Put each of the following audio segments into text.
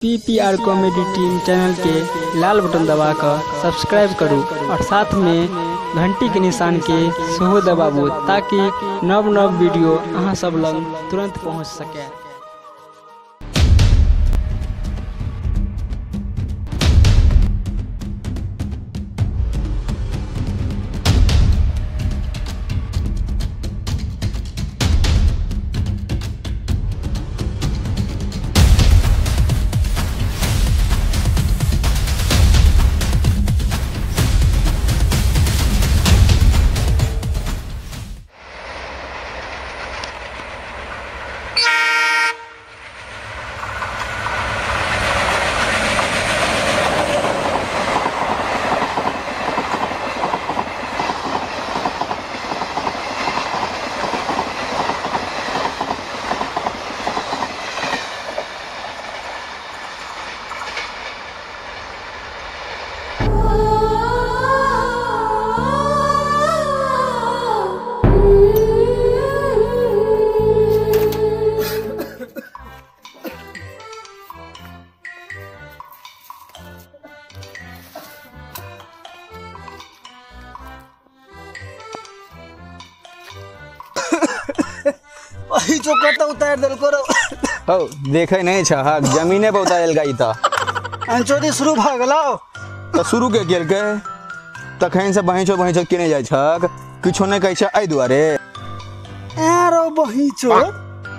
PPR comedy team channel के लाल button दबाकर subscribe करू और साथ में घंटी के निशान के सेहो दबाबू ताकि नव नव वीडियो अहाँ सब लग तुरंत पहुंच सके। जो कत उतार देल करो हो देखे नहीं छ जमीने पर उतार देलकै त अनचोरी शुरू भ गेलौ त शुरू के गेलकै तखन से बहिचो बहिचो केने जाय छक किछो नै कहै छ एहि दुआरे। ए रो बहिचो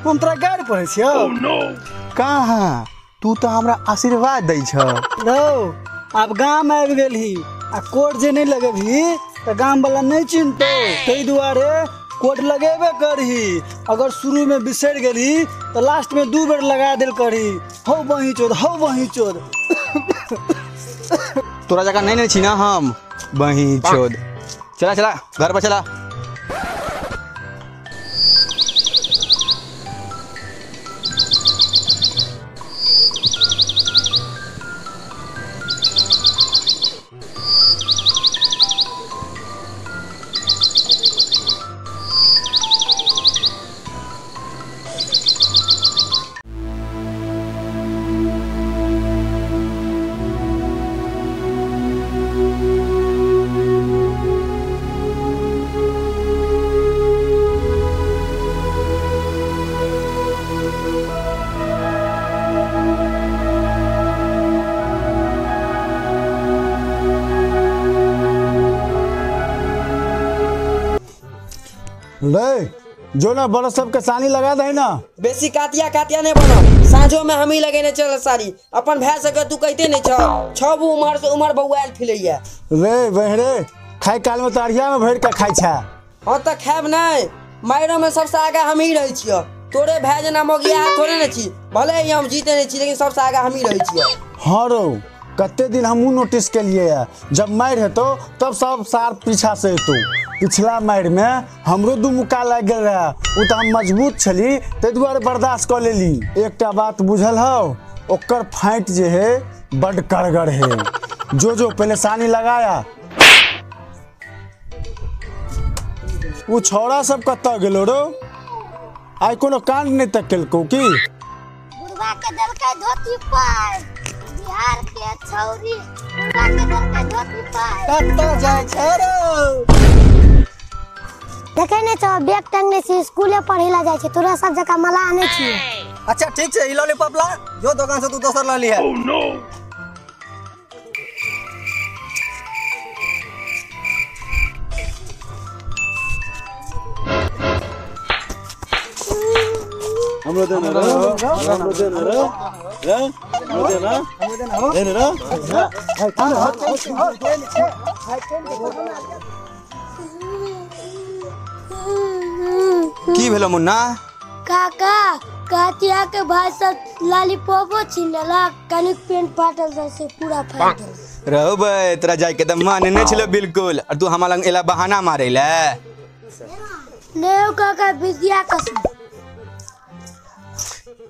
हम तोरा गाड़ पड़ै छियौ। कहाँ तू त हमरा आशीर्वाद दै छ रौ। आब गाम आबि गेलही आ कोट जे नहीं लगेबही त गाम वाला नहीं चिन्हतौ, ताहि दुआरे कोट लगेबे करही। अगर शुरू में बिसर गेली तो लास्ट में दू बेर लगा दिल करही। हौ बही चोद हौ बही चोद। तोरा जगह नहीं नहीं छी ना हम बही चोद। चला चला घर पर चला। ले जो ना बड़ा सबके सानी लगा दे ना। बेसी कातिया कातिया नहीं बनो, साँझो में हम ही लगेने चल सारी अपन भाई सके तू कहते नहीं छ छब उमर से उमर बउआल फिलैया रे बहरे खाय काल में तारिया में भर के खाय छ। हां त खाब नहीं, मायरो में सबसे आगा हम ही रहै छियो। तोरे भाई जना मोगिया थोड़े न छी, भले ही हम जीते नहीं छी लेकिन सबसे आगा हम ही रहै छियो। हां रो कते दिन हमहू नोटिस के लिए है, जब मार हेतो तब सब सार पीछा से हेतो। पिछला मार में हमरो दू मुक्का लागि गेल रहे, उ त हम मजबूत छली ताहि दुआरे बर्दाश्त क लेली। एकटा बात बुझल हौ, ओकर फाइट जे है बड कड़गर है। जो जो पहले सानी लगाया। उ छौड़ा सब कतऽ गेलो रो, आइ कोनो कांड नहीं तक केलकौ की? बुढ़वा के देलकै धोती पाय, बिहार के छौरी बुढ़वा के देलकै धोती पाय। कतऽ जाइ छै रो? देखे नहीं छौ बैग टंगने छी, स्कूले पढ़े ला जाइ छै, तोरा सब जकाँ मलाह नहीं छी। अच्छा ठीक छै, ई लॉलीपॉप ला जो दुकान से तू दोसर ल लिहे। Oh no. हमरो देना रो, हमरो देना रो, हमरो देना, हमरो देना रो। की भेलो मुन्ना? काका कातिया के भाई सब लॉलीपॉपो छीन लेलक, कनिक पेंट फाटल से पूरा फाटल। रहो बे तोरा जाय के त मन नहीं छलो बिल्कुल, और तू हमरा लग एला बहाना मारे ले। ले काका विद्या कसम।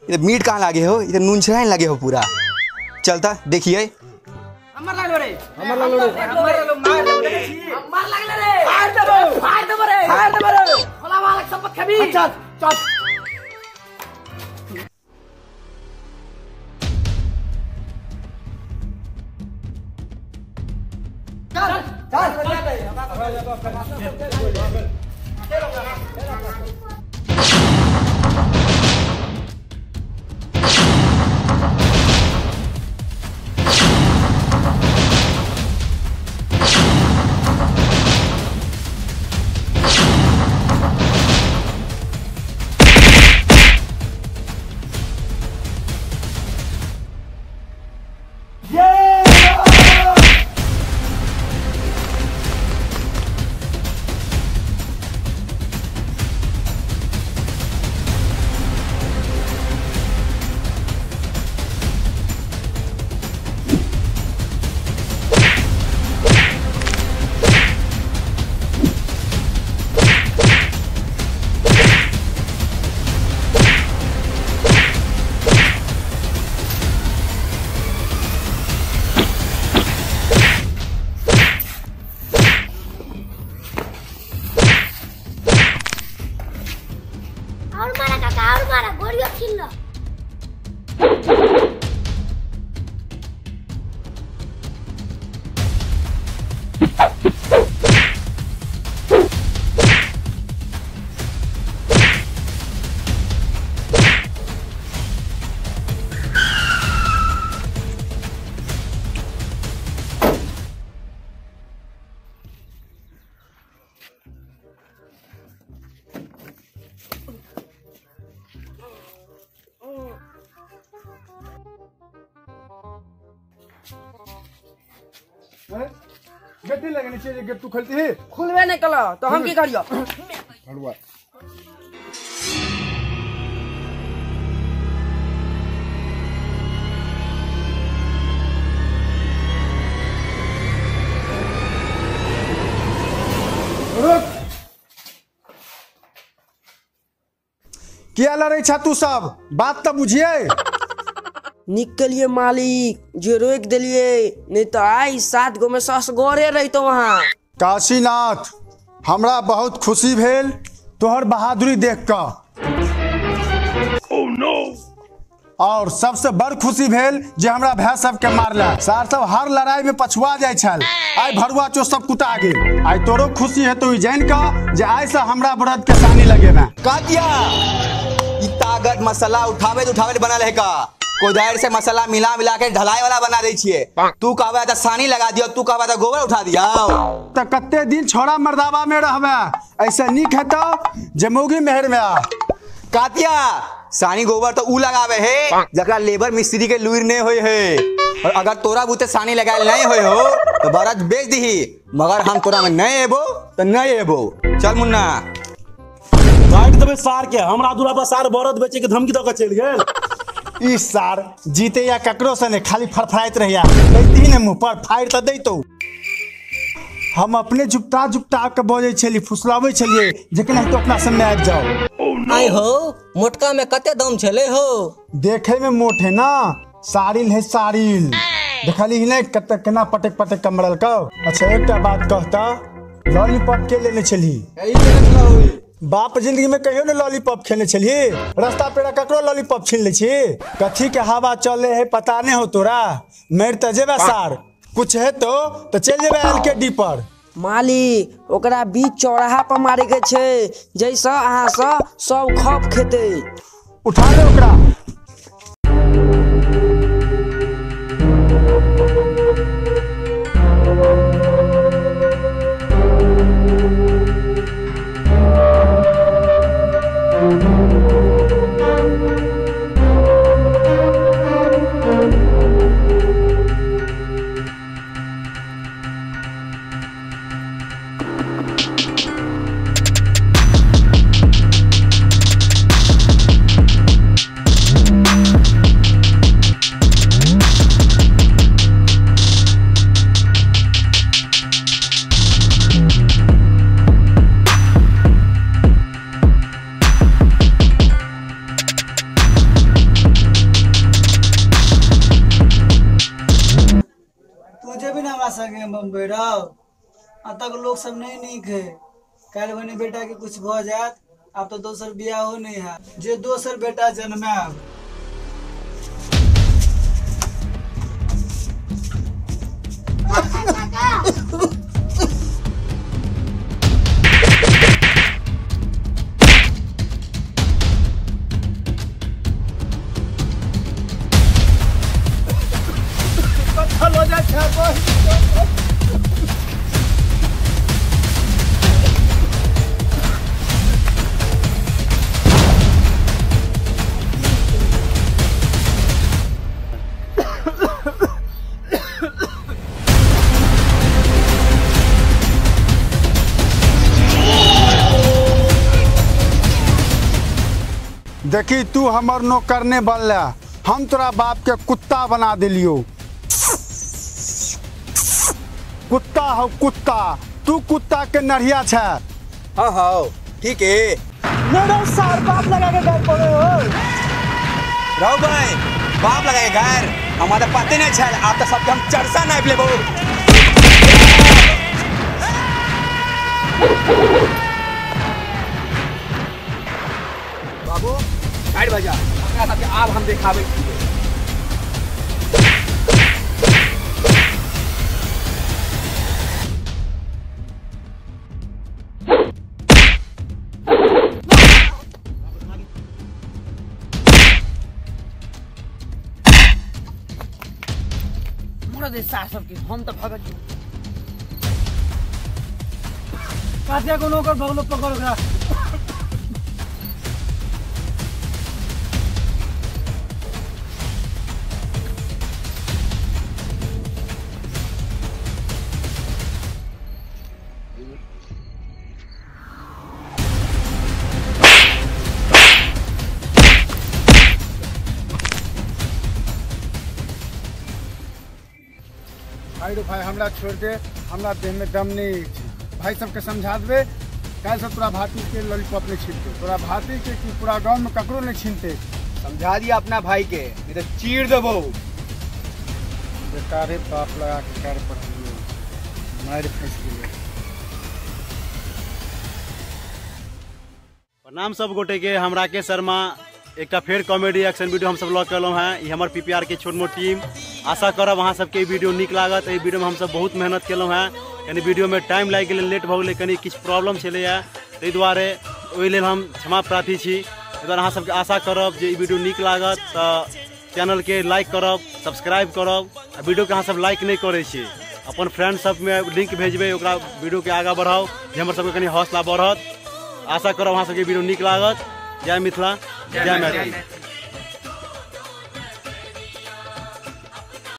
ये मीट कहाँ लागे हो, ये नून छराइन लागे हो पूरा। चलता देखिए। हमर लागलो रे, हमर लागलो रे, हमर लागलो, मार लागलो छी, मार लागले रे, मार देबो, मार देबो रे, मार देबो रे, खोला वाला सब खेबी। चल चल। चल चल। और मारा काका, और मारा, गोलियों छीन लो। गेट नहीं लगनी चाहिए, गेट तू खोलती है। खुलबे नहीं कल तो हम की करियो। रुक, क्या लड़े छा तू सब, बात तो बुझिए। निकलिए मालिक जे रोक दिलिए, नहीं तो आई 7 गो में 100 गोरे रही वहाँ। काशीनाथ, हमरा बहुत खुशी भेल तोहर बहादुरी देख कर। oh, no. और सबसे बड़ खुशी भेल जे हमरा भाई सब के मारला। सार सब हर लड़ाई में पछुआ जाय छल, आई भरुआ चो सब कुटा गेल। आई तोरो खुशी है तो जान का जे आई से हमरा बरद के सानी लगे में। काकिया ई ताकत मसाला उठावे उठावे बनल है का, कोदार से मसाला मिला मिला के ढलाई वाला बना दे छिए। तू कहबे त सानी लगा दियो, तू कहबे त गोबर उठा दियो। त कते दिन छोड़ा मर्दावा में रहबे, ऐसे नीक हेतो जे मौगी मेहर में आ। कातिया सानी गोबर तो ऊ लगावे है जकरा लेबर मिस्त्री के लूर नहीं होय है, और अगर तोरा बूते सानी लगायल नहीं होय हो तो बरद बेच दीही, मगर हम तोरा में नहीं एबो त नहीं एबो। चल मुन्ना काट देबे सार के, हमरा दूरा पर सार बरद बेचे के धमकी the के चल गेल। ई सार जीते या ककरो से ने खाली फड़फड़ाइत रहिया, दैती ने मुंह पर फाड़ त दैतो। हम अपने जुपटा जुपटा के बजै छली, फुसलाबै छलिए जे केना तो अपना सामने आबि जाओ। आई हो मोटका में कते दम छले हो, देखे में मोट है ना, सारिल है सारिल। देखली नहीं कते केना पटक पटक के मरलकौ। अच्छा एकटा बात कहता, लॉलीपॉप के लेने छली? बाप जिंदगी में कहियो ने लॉलीपॉप खेने छलिए, रास्ता पेड़ा ककरो लॉलीपॉप छीन ले छी। कथी के हवा चले है पता नहीं हो तोरा, मर त जेबे सार, कुछ है तो चल जेबे एलकेडी पर। मालिक ओकरा बीच चौराहा पर मारे के छे, जैसा अहाँ सब सब खप खेते। उठा ले ओकरा। संगे बम्बई रहो, अतक लोग सब नहीं नीक है। काल्हि बने बेटा के कुछ भ जात, आब तो दोसर बियाह हो नहीं है, जे दोसर बेटा जन्मायब। काका लऽ जाइ छै। देखी तू हमर नौकर ने बनला, हम तोरा बाप के कुत्ता बना दिलियो। कुत्ता हो कुत्ता, तू कुत्ता के नढ़िया छे। हाँ हाँ ठीक है। मेरा सार बाप लगा के घर पड़े हो। रहो भाई बाप लगा के घर, हमारा पते नहीं छल। आप तो सबके हम चरसा नाप लेबो। बाबू साइड बजा, अपना सबके आब हम देखाबै छियै। मर दे सार सबके, हम तो भगत छी। काटिया को नौकर भगलो पकड़ ओकरा। भाई रो भाई हमरा छोड़ दे, हमरा देह में दम नहीं है। भाई सबके समझा देबे, काल्हि से तोरा भाती के लॉलीपॉप नहीं छीनते, तोरा भाती के कि पूरा गांव में ककरो नहीं छीनते। समझा दिया अपना भाई के, नहीं तो चीर देबो। बेकारे बाप लगा के कार पर मार फंस गेलै। प्रणाम सब गोटे के, हम राकेश शर्मा एक फेर कॉमेडी एक्शन वीडियो हम सब लऽ के एलहुँ हेँ। ई हमर पीपीआर के छोट मोट टीम। आशा करब अहाँ सबके ई वीडियो नीक लागत। एहि वीडियो में हमसब बहुत मेहनत केलहुँ हेँ। कनी वीडियो में टाइम लागि गेलै, लेट भऽ गेलै, कनी किछु प्रॉब्लम छलैए, ताहि दुआरे ओहि लेल हम क्षमा प्रार्थी छी। एहि दुआरे अहाँ सबके आशा करब जे ई वीडियो नीक लागत तऽ चैनलके लाइक करब, सब्सक्राइब करब। आ वीडियोके अहाँ सब लाइक नहि करै छी, अपन फ्रेंड सबमे लिंक भेजबै, ओकरा वीडियोके आगाँ बढ़ाउ, जे हमर सबके कनी हौसला बढ़त। आशा करब अहाँ सबके वीडियो नीक लागत। जय मिथिला, जय मैथिली।